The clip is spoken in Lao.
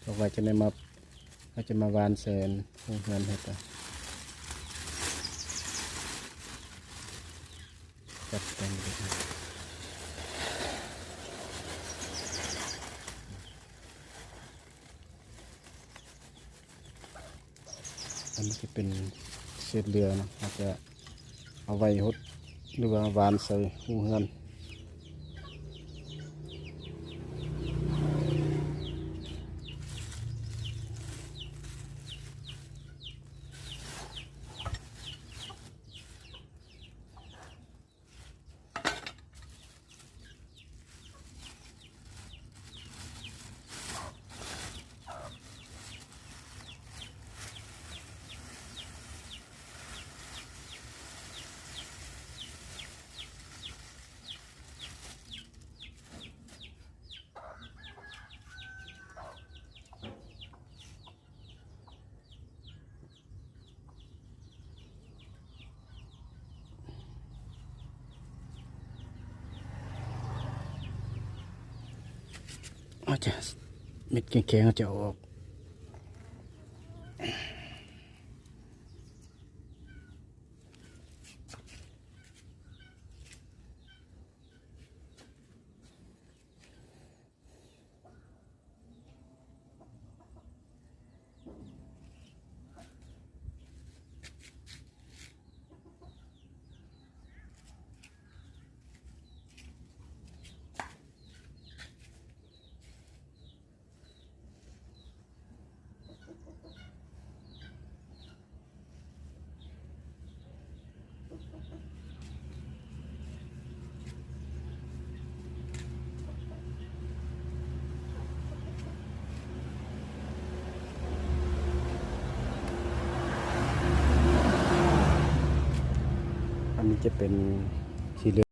ເພາະວ່າຈະໄດ້ມາ ເຮົາຈະມາຫວ່ານໃສ່ໂຮງເຮືອນເຮົາ ຈັດແຕ່ງເລີຍ. ອັນນີ້ຈະເປັນເສດເຫຼືອເນາະ ເຮົາຈະເອົາໄວ້ຫົດ ຫຼືວ່າຫວ່ານໃສ່ໂຮງເຮືອນ. ເອົາຈະ ເມັດແຂງໆ ເຮົາຈະເອົາອອກ. ອັນນີ້ຈະເປັນທີ່ເລືອກ